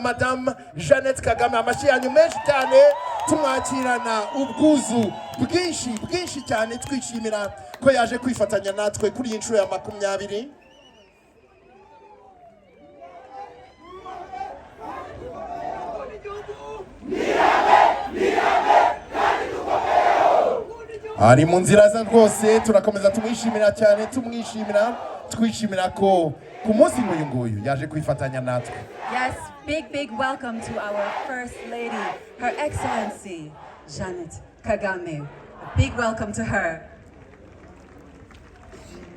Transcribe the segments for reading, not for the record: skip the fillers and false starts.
Madamu Jeannette Kagame. Amashyi yanyu menshi cyane, tumwakirana ubwuzu bwinshi bwinshi cyane, twishimira ko yaje kwifatanya natwe kuri iyi nshuro ya 20. Ari mu nzira za rwose, turakomeza tumwishimira cyane, tumwishimira, twishimira ko ku munsi nk'uyu nguyu yaje kwifatanya natwe. Yes, big, big welcome to our First Lady, Her Excellency Jeannette Kagame. A big welcome to her.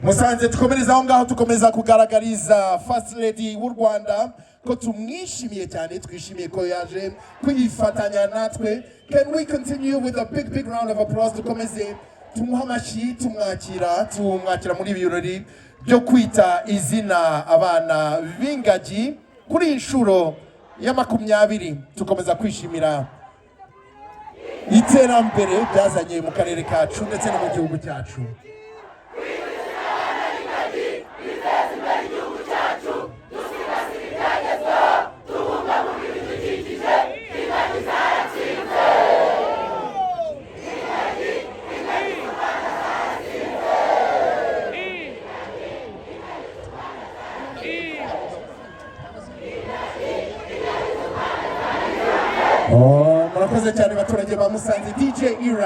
Musanze, dukomereza aho ngaho, dukomeza kugaragariza First Lady w'u Rwanda ko tumwishimiye cyane, twishimiye ko yaje kwifatanya natwe. Can we continue with a big, big round of applause? Dukomeze tumuhe amashyi, tumwakira, tumwakira muri ibi birori byo kwita izina abana b'ingagi kuri iyi nshuro ya 20, tukomeza kwishimira iterambere byazanye mu karere kacu ndetse no mu gihugu cyacu. Oh, murakoze cyane baturage ba Musanze. DJ Ira.